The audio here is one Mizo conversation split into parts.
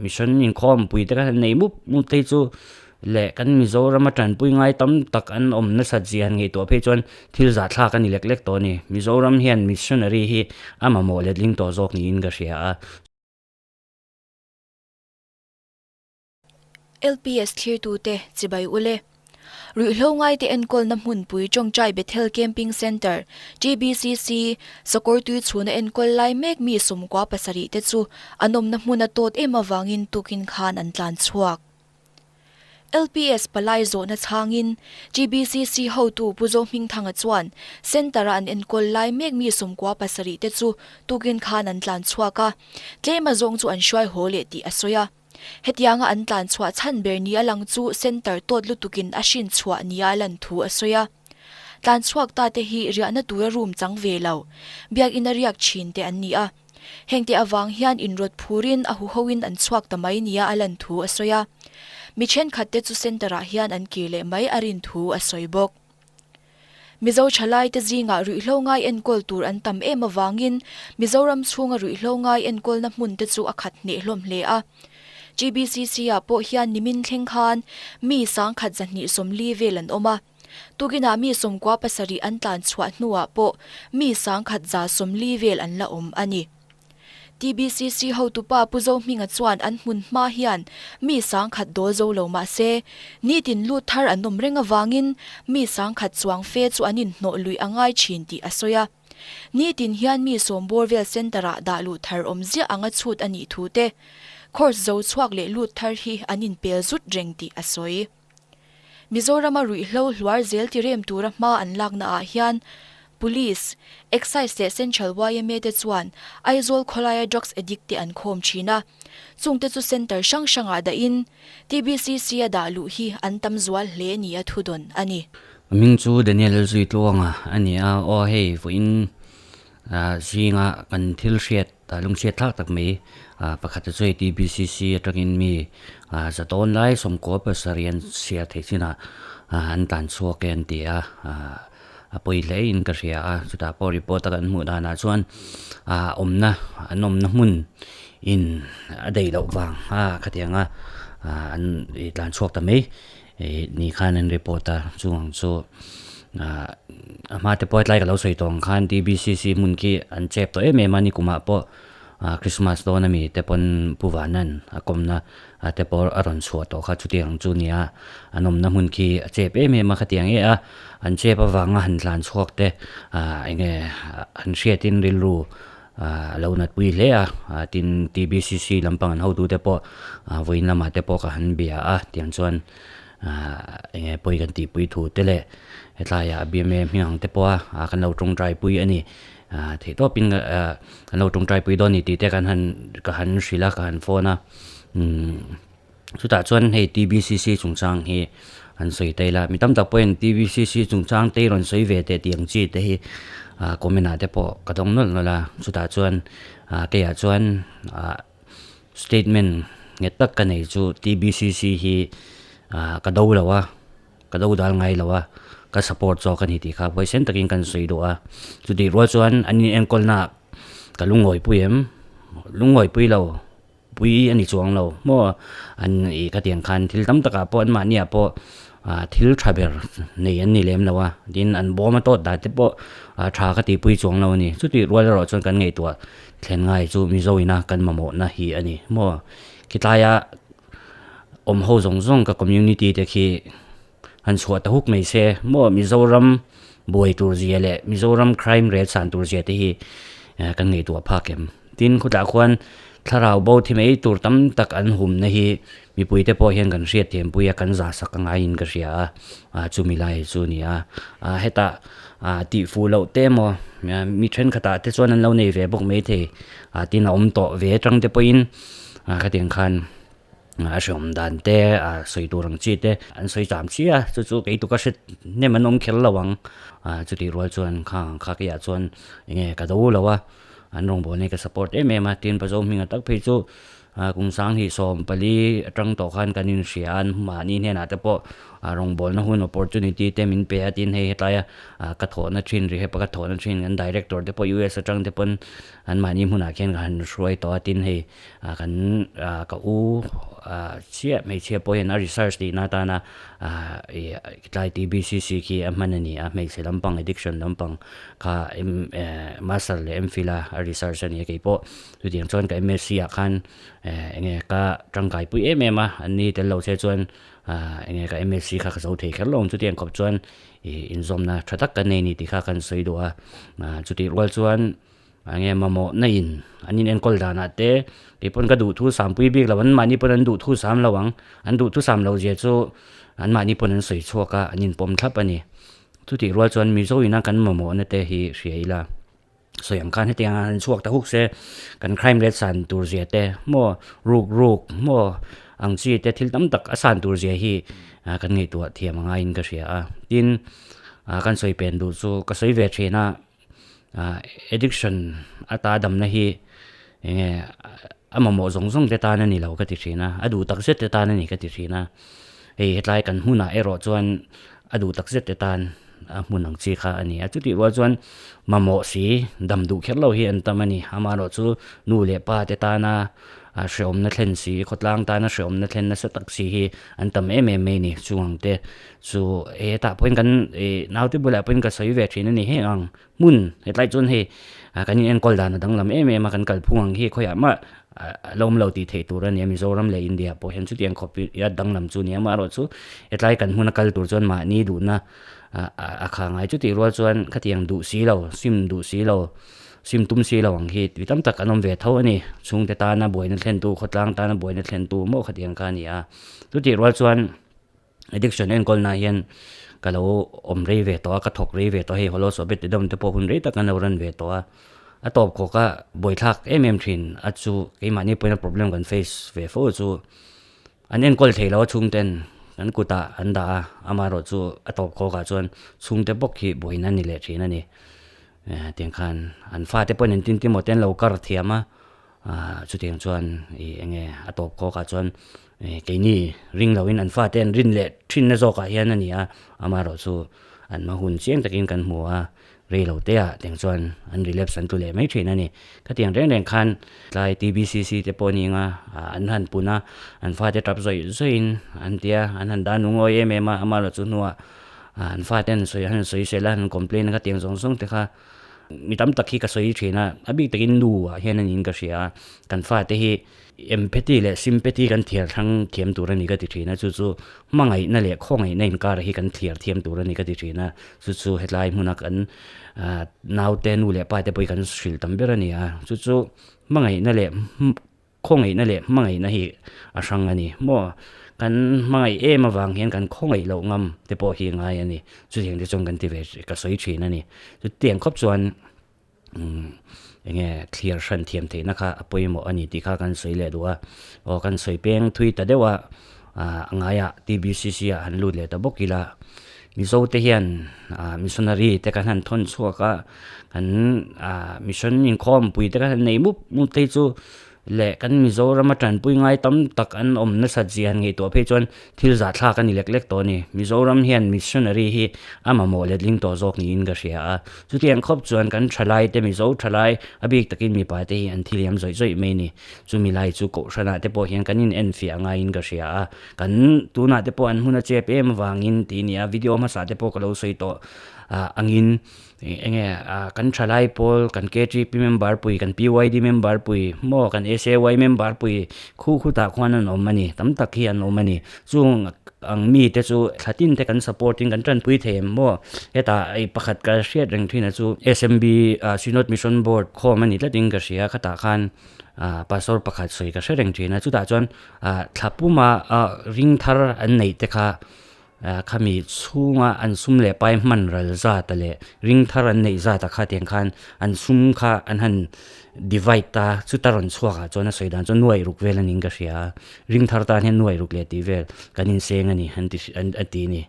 Mission inkhawm pui te kha han nei mup mup te hi chu leh kan Mizoram a tanpui ngai tam tak an awm nasat zia han ngaihtuah phei chuan thil zahthlak a ni lek lek tawh a ni. Mizoram hian missionary hi a mamawh letling tawh zawk niin ka hria a. LPS thlirtute chibai ule. Ruihhlo ngaite enkawlna hmunpui Tawngtai Bethel Camping Centre, TBCC, Sakawrtui chhuna enkawl lai mek mi 77 te chu an awmna hmun a tawt em avangin tukin khan an tlan chhuak. LPS palai zawhna chhangin TBCC hotu Pu Zohmingthanga chuan Centre-a an enkawl lai mek mi 97 te chu tukin khan an tlan chhuak a, tlem azawng chu an hruai haw leh tih a sawi a. Hetianga an tlan chhuah chhan ber nia lang chu centre tawt lutukin a hrin chhuah nia a lan thu a sawi a. Tlan chhuak ta te hi riahna tura room chang ve lo, biakina riak thin te an ni a. Hengte avang hian inrawt phurin a huhoin an chhuak ta mai nia a lan thu a sawi a. Mi thenkhat te chu centre ah hian an kir leh mai a rin thu a sawi bawk. Mizo thalaite zingah ruihhlo ngai enkawl tur an tam em avangin Mizoram chhunga ruihhlo ngai enkawlna hmun te chu a khat hneh hlawm hle a. TBCC-ah pawh hian nimin thleng khan mi 1240 vel an awm a. Tukinah mi 97 an tlan chhuah hnuah pawh mi 1140 vel an la awm a ni. TBCC hotupa Pu Zohminga chuan an hmun hma hian mi 10,000 dawl zo lo mah se, nitin lut thar an awm reng avangin mi 10,000 chuang fe chu an inhnawh luih a ngai thin tih a sawi a. Nitin hian mi sawm bawr vel centre-ah dah luh thar awm ziah anga chhut a nih thu te, course zo chhuak leh lut thar hi an inpel zut reng tih a sawi. Mizorama ruihhlo hluar zel tirem tura hma an lakna ah hian Police, Excise leh Central yma te chuan Aizawl khawlaia drugs addict te an khawm thin a, chungte chu centre hrang hrangah dahin TBCC a dah luh hi an tam zual hle nia thudawn a ni. Hming chu Daniel Lalzuitluanga a ni a, aw hei vawiin zinga kan thil hriat lungchhiat thlak tak mai pakhat chu hei TBCC atangin mi za tawn lai 97 an chhiar theih chinah an tlan chhuak e an ti a, a pawi hle in ka hria a, chutah pawh report a kan hmuh danah chuan awmna an awmna hmun in a daih loh vang a khatianga an tlan chhuak ta mai. Ih ni khan an report a chung ang chu ah a hma te pawh tlai ka lo sawi tawh ang khan T_B_C_C hmun khi an chep tawh em em a nikumah pawh ah Christmas dawn ami te pawn Pu Vanan a kawmna a te pawh a rawn chhuah tawh kha chutiang chu nia an awmna hmun khi a chep em em a khatiang e a an chep avanga han tlan chhuak te ah eng nge an hriatin rilru ah a lo natpui hle a ah tin T_B_C_C lampang an hotute pawh ah vawiin lamah te pawh ka han bia a tiang chuan ah eng nge pawi kan tihpui thu te leh hetlaiah B_M_A hming ang te pawh a ah kan lo tawngtai pui a ni ah theih tawpin ah kan lo tawngtai pui dawn a ni tih te kan han ka han hrilh a ka han phone a umm chutah chuan hei T_B_C_C chungchang hi an sawi ta ila mi tam tak pawhin T_B_C_C chungchang te hi rawn sawi ve teh tih ang chi te hi ah comment ah te pawh ka dawng nawlh nawlh a chutah chuan ah keiah chuan ah statement nghet tak ka nei chu T_B_C_C hi ah ka do lo a ka do dal ngai lo a ka support zawk a ni tih kha huaisen takin kan sawi duh a chutih rual chuan an inenkawlna ka lungawipui em lungawipui lo. Pui a ni chuang lo maw? An ih ka tiang khan thil tam takah pawh anmahniah pawh ah thil tha ber nei an ni lem lo a, tin an bawm a tawt dan te pawh ah tha ka tihpui chuang lo a ni. Chutih rual erawh chuan kan ngaihtuah thlen ngai chu Mizo ina kan mamawhna hi a ni maw? Khitlaia awm ho zawng zawng ka community te khi han chhuah ta huk mai se maw? Mizoram buai tur zia leh Mizoram crime rate san tur zia te hi kan ngaihtuah phak em? Tin, khutah khuan thlarau bo thi mai tur tam tak an humna hi mipuite pawh hian kan hriat thiampui a, kan zah sak a ngaiin ka hria a, ah chumi lai chu a ni a. Ah hetah ah tih fuh loh te emaw mi thenkhatah te chuan an lo nei ve bawk maithei, ah tin a awm tawh ve atang te pawhin ah khatiang khan a hreawm dan te ah sawi tur ang chi te an sawi cham chiah a, chu chu kei tu ka hre hnem an awm kher lo ang, ah chutih rual chuan khang kha keiah chuan eng nge ka do lo a. An rawngbawlna hi ka support em em a, tin Pazo hminga tak phei chu kum 2014 atang tawh khan kan inhria a, mahni hnenah te pawh rawngbawlna hun opportunity te min pe a tin hei helaia ka thawhna thin rehab a ka thawhna thin kan director te pawh US atang te pawn an mahni hmunah khian ka han hruai tawh a tin hei kan ka u chiah hmeichhia pawh hian a research tihna atana tlai TBCC khi a hman a ni a hmeichhe lampang addiction lampang kha master leh MPhil a a research a ni a keipawh chutiang chuan ka MSc ah khan eng nge ka tangkai pui em em a an ni tel lo che chuan eng nge ka MSc kha ka zo thei kher lo ang chutiang khawp chuan ih inzawmna tha tak kan nei a ni tih kha kan sawi duh a chutih rual chuan eng nge mamawh na in an in enkawl danah te kei pawn ka duh thu sam pui bik lo an mahni pawn an duh thu sam lo ang an duh thu sam lo zia chu an mahni pawn an sawi chhuak a an inpawm thlap a ni chutih rual chuan Mizo ina kan mamawhna te hi hria ila. Sawi ang khan hetiang an chhuak ta huk se kan crime rate san tur zia te maw ruk ruk maw ang chi te thil tam tak a san tur zia hi kan ngaihtuah thiam a ngaiin ka hria a tin kan sawi pen duh chu ka sawi ve thin a addiction ata damna hi eng nge a mamawh zawng zawng te tan a ni lo ka ti thin a a duh tak zet te tan a ni ka ti thin a hei hetlai kan hmunah erawh chuan a duh tak zet te tan a hmun ang chi kha a ni a chutih rual chuan mamawh si dam duh kher lo hi an tam a ni amaherawh chu nu leh pa te tana hrehawmna thlen si khawtlang tana hrehawmna thlen nasa tak si hi an tam em em mai a ni chung ang te chu hetah pawhin kan ih naute bulah pawhin ka sawi ve thin a ni heng ang hmun hetlai chuan hei kan in enkawl dan a danglam em em a kan kalphung ang hi khawiah mah a lo awm lo tih theih tur a ni a Mizoram leh India pawh hian chutiang khawp hi a danglam chu a ni a amaherawhchu hetlai kan hmuna kal tur chuan mahni duhna a kha ngai chutih rual chuan khatiang duh si lo sim duh si lo sim tum si lo ang hi tui tam tak an awm ve tho a ni chhungte tana buaina thlentu khawtlang tana buaina thlentu maw khatiang kha a ni a chutih rual chuan. Addiction enkawl na hian ka lo awm rei ve tawh a, ka thawk rei ve tawh a, hei Holo Sohbet ti dawm te pawh hun rei tak an lo run ve tawh a, a tawp khawk a buaithlak em em thin a chu keimahni pawhin a problem kan face ve fo chu an enkawl thei lo a chhungten an kutah an dah a, amaherawhchu a tawp khawk ah chuan chhungte bawk hi buaina a ni leh thin a ni. Tiang khan an fate pawhin an tin tin maw te an lo kar thiam a. Ahh chutiang chuan ih eng nge a tawp kawk ah chuan ih keini ring lo in an fate an rin leh thin na zawk ah hian a ni a amaherawh chu an hma hun chiang takin kan hmu a rei lo te ah tiang chuan an relapse an tlu leh mai thin a ni khatiang reng reng khan tlai T_B_C_C te pawh a ni ang a ah an han pun a an fate tap zawih zawih in an tia an han dah nungawi em em a amaherawh chu hnuah ah an fate an sawi an sawi sel a an complain a khatiang zawng zawng te kha. Mi tam tak hi ka sawi thin a, a bik takin nu ah hian a niin ka hria a, kan fate hi empathy leh sympathy kan thiar thlang thiam tur a ni ka ti thin a, chu chu hmangaihna leh khawngaihna inkar hi kan thliar thiam tur a ni ka ti thin a, chu chu hetlai hmuna kan naute nu leh pa te pawh hi kan hrilh tam ber a ni a, chu chu hmangaihna leh Khawngaihna leh hmangaihna hi a hrang a ni maw? Kan hmangaih em avang hian kan khawngaih loh ngam te pawh hi ngai a ni. Chutiang te chuan kan ti ve ka sawi thin a ni. Chutiang khawp chuan umm eng nge thliar hran thiam theihna kha a pawimawh a ni tih kha kan sawi leh duh a. Aw kan sawi peng thui ta deuh a, a ngaiah TBCC ah han lut leh ta bawk ila. Mizo te hian missionary te kan han thawn chhuak a, kan mission inkhawmpui te kan han nei mup mup te hi chu leh kan Mizoram a tanpui ngai tam tak an awm nasat zia han ngaihtuah phei chuan thil zahthlak a ni lek lek tawh a ni. Mizoram hian missionary hi a mamawh letling tawh zawk niin ka hria a, chutiang khawp chuan kan thalai te Mizo thalai a bik takin mipa te hi an thiliam zawih zawih mai a ni. Chumi lai chu kohhranah te pawh hian kan inenfiah ngaiin ka hria a, kan tunah te pawh an hmun a chep em avangin tih a ni a, video hmasa te pawh ka lo sawi tawh angin eng nge kan thalai pawl kan KTP member pui kan PYD member pui maw kan SAY member pui khu khutah khuan an awm a ni tam tak hi an awm a ni chung ang mi te chu thla tin te kan support in kan tanpui thei em maw hetah hei pakhat ka hriat reng thin a chu SMB Synod Mission Board khawm a ni tlatin ka hria khatah khan ah pastor pakhat sawi ka hre reng thin a chutah chuan ah thla puma ah ring thar an neih te kha ah khami chhunga an sum leh pai hman ral zat leh ring thar an neih zat ah kha tiang khan an sum kha an han divide ta chuta rawn chhuak ah chuan a sawi dan chuan nuaih ruk vel a niin ka hria a ring thar tan hian nuaih ruk leh tih vel kan inseng a ni an ti an ti a ni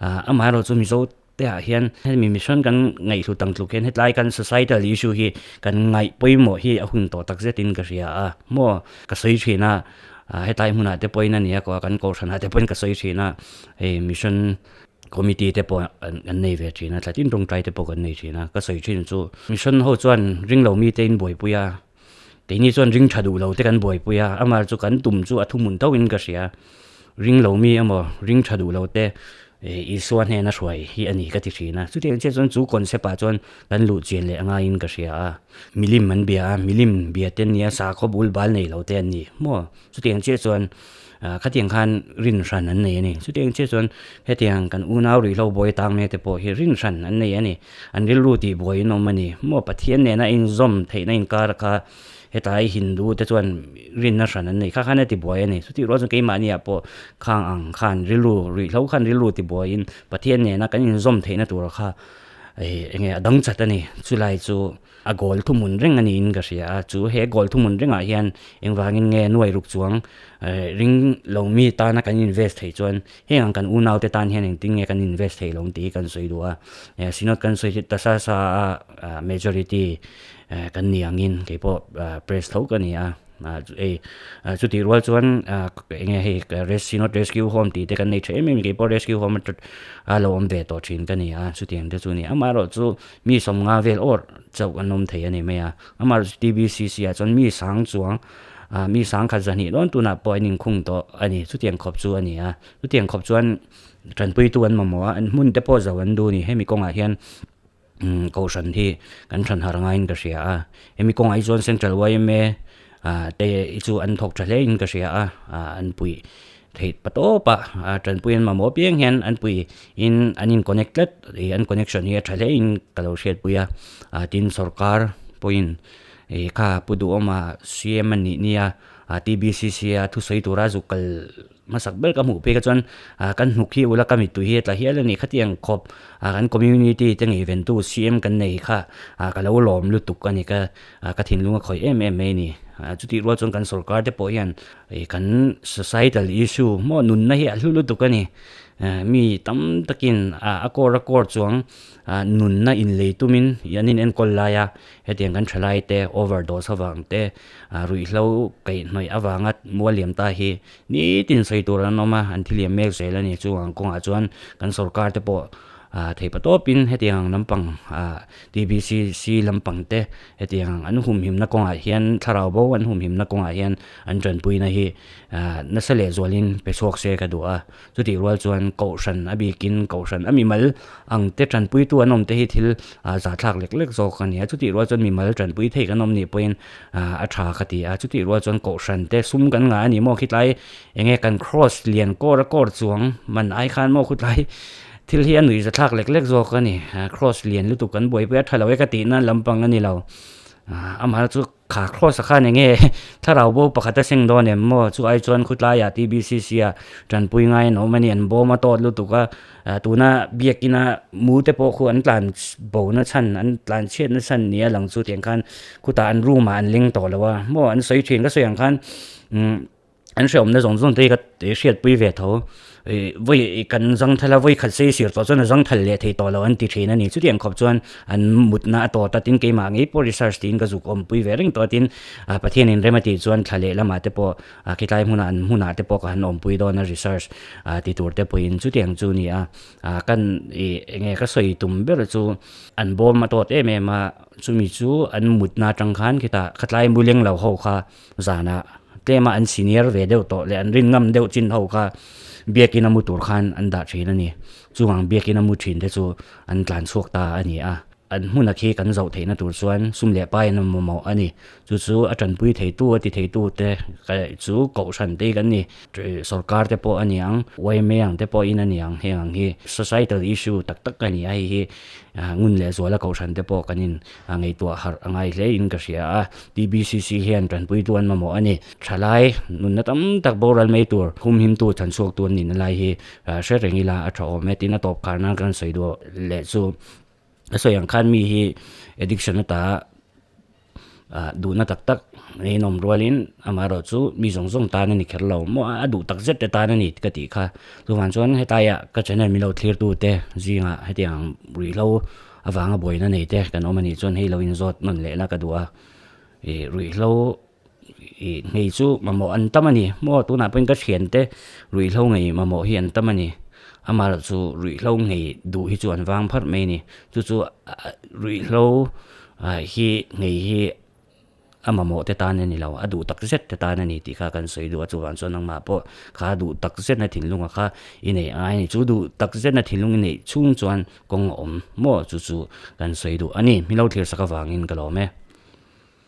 ah amaherawhchu mizo te ah hian hemi mission kan ngaihhlut ang tluk hian hetlai kan societal issue hi kan ngaih pawimawh hi a hun tawh tak zetin ka hria a maw ka sawi thin a. Hetlai hmunah te pawhin a ni a, kan kohhranah te pawhin ka sawi thin a, hei mission committee te pawh an nei ve thin a, thlatin tawngtai te pawh kan nei thin a, ka sawi thin chu mission ho chuan ring lo mite in buaipui a, keini chuan ring tha duh lo te kan buaipui a, amah chu kan tum chu a thuhmun tho in ka hria, ring lo mi emaw ring tha duh lo te Isua hnena hruai hi a ni ka ti thin a, chutiang chiah chuan chu concept ah chuan kan luh chian leh a ngaiin ka hria a, milim an bia a, milim bia te an nia, sakhaw bul bal nei lo te an ni maw? Chutiang chiah chuan khatiang khan rin hran an nei a ni. Chutiang chiah chuan hetiang kan unau ruihhlo buai tang mek te pawh hi rin hran an nei a ni. An rilru tih buai in awm a ni maw? Pathian nena inzawm theihna inkar kha Hetlai Hindu te chuan rinna hran an nei kha khan a ti buai a ni. Chutih rual chuan keimahni ah pawh khang ang khan rilru ruihhlo khan rilru ti buaiin Pathian nena kan inzawm theihna tur kha eng nge a dang chat a ni. Chulai chu a goal thuhmun reng a niin ka hria a. Chu he goal thuhmun rengah hian engvangin nge nuai ruk chuang ring lo mi tana kan invest theih chuan heng ang kan unau te tan hian engtin nge kan invest theih lo tih hi kan sawi duh a. Synod kan sawi ta sa sa a majority Kan ni angin kei pawh press tho ka ni a, ei chutih rual chuan eng nge hei Synod Rescue Home tih te kan nei tha em em kei pawh Rescue Home a lo awm ve tawh thin ka ni a, chutiang te chu a ni. Amaherawhchu mi sawmnga vel awr chauh an awm thei a ni mai a, amaherawhchu TBCC ah chuan mi sang chuang mi sang khat zahnih dawn tunah pawh an inkhung tawh a ni, chutiang khawp chu a ni a, chutiang khawp chuan tanpuitu an mamawh a, an hmun te pawh zo an duh a ni, hemi kawngah hian. Kohhran hi kan hran har ngaiin ka hria a, hemi kawngah hi chuan Central yma te hi chu an thawk tha hle in ka hria a, an pui theih pa tawp a, tanpui an mamawh apiang hian an pui in an in connect tlat ih an connection hi a tha hle in ka lo hriatpui a, tin sorkar pawhin ih kha Pu Duhawma CM a nih nia TBCC a thusawi tura zuk kal Hmasak ber ka hmuh phei kha chuan ah kan hnuk hi ula ka mittui hi a tla hial a ni khatiang khawp ah kan community te ngeiventu CM kan nei kha ah ka lo lawm lutuk a ni ka ah ka thinlung a khawih em em mai a ni ah chutih rual chuan kan sorkar te pawh hian ih kan societal issue maw nunna hi a hlu lutuk a ni ah mi tam takin ah a kawr a kawr chuang ah nunna inlei tumin ih an inenkawl lai a hetiang kan thalai te overdose avang te ah ruihhlo kaihhnawih avanga mualiam ta hi Nitin sawi tur an awm a, an thiliam mek zel a ni. Chuvang kawngah chuan kan sorkar te pawh thei pa tawpin hetiang ang lampang TBCC lampang te hetiang an humhimna kawngah hian thlarau bo an humhimna kawngah hian an tanpuina hi nasa leh zualin pe chhuak se ka duh a. Chutih rual chuan kohhran a bikin kohhran a mimal ang te tanpuitu an awm te hi thil zahthlak lek lek zawk a ni a. Chutih rual chuan mimal tanpui thei kan awm nih pawhin a tha ka ti a, chutih rual chuan kohhran te sum kan ngah a ni maw khitlai eng nge kan cross lian kawr a kawr chuang man ai khan maw khutlai thil hi a nuih za thlak lek lek zawk a ni cross lian lutuk kan buaipui a tha lo e ka tih na lampang a ni lo amah chu kha cross ah khan eng nge thlarau bo pakhat a seng dawn em maw chu ai chuan khutlai ah TBCC ah tanpui ngai an awm a ni an bawm a tawt lutuk a. Tuna biakina mu te pawh khu an tlan bo na chhan an tlan chhiat na chhan nia lang chu tiang khan khutah an room ah an leng tawh lo a maw an sawi thin ka sawi ang khan umm an hreawmna zawng zawng te hi ka hriatpui ve tho ih vawi kan zangthal a vawi khat sei sir tawh chuan a zangthal leh thei tawh lo an ti thin a ni chutiang khawp chuan an mutna a tawt a tin keimah ngei pawh research tiin ka zuk awmpui ve reng tawh a tin Pathianin rem a tih chuan thla leh lamah te pawh A khitlai hmunah an hmunah te pawh ka han awmpui dawn a research ti tur te pawhin chutiang chu a ni a, kan ih eng nge ka sawi tum ber chu an bawm a tawt em em a, chumi chu an mutna atang khan khitah khatlai muleng lo ho kha zanah tlema an senior ve deuh tawh leh an rin ngam deuh chin ho kha biakin a mu tur khan an dah thin a ni, chuvang biakin a mu thin te chu an tlan chhuak ta a ni a. An hmuna khi kan zoh theihna tur chuan sum leh pai an awm mamawh a ni. Chu chu a tanpui theitu a ti theitu te chu kohhran te hi kan ni. Sorkar te pawh a ni ang, yma ang te pawhin a ni ang heng ang hi societal issue tak tak a ni a, hei hi ngun leh zuala kohhran te pawh kan in ngaihtuah harh a ngai hle in ka hria a. TBCC hian tanpuitu an mamawh a ni. Thalai nunna tam tak boral mai tur humhimtu chhanchhuaktu an nihna lai hi hre reng ila a tha awm e. Tin a tawp kharna kan sawi duh leh chu. A sawi ang khan mi hi addiction ata ah duhna tak tak nei an awm rualin amaherawh chu mi zawng zawng tan a ni kher lo maw a duh tak zet te tan a ni ka tih kha. Chuvang chuan hetlaiah ka channel min lo thlir tu te zingah hetiang ruihhlo avanga buaina nei te kan awm a nih chuan hei lo inzawt nawn leh la ka duh a, ih ruihhlo. Ih nghei chu mamawh an tam a ni maw tunah pawhin ka thiante ruihhlo ngei mamawh hi an tam a ni amaherawh chu ruihhlo nghei duh hi chu an vang pharh mai a ni chu chu ruihhlo hi nghei hi a mamawh te tan a ni lo a duh tak zet te tan a ni tih kha kan sawi duh a chuvang chuan nangmah pawh kha duh tak zetna thinlunga kha i neih a ngai a ni chu duh tak zetna thinlung i neih chhung chuan kawng a awm maw chu chu kan sawi duh a ni hmilo thlir sak avangin ka lawm e.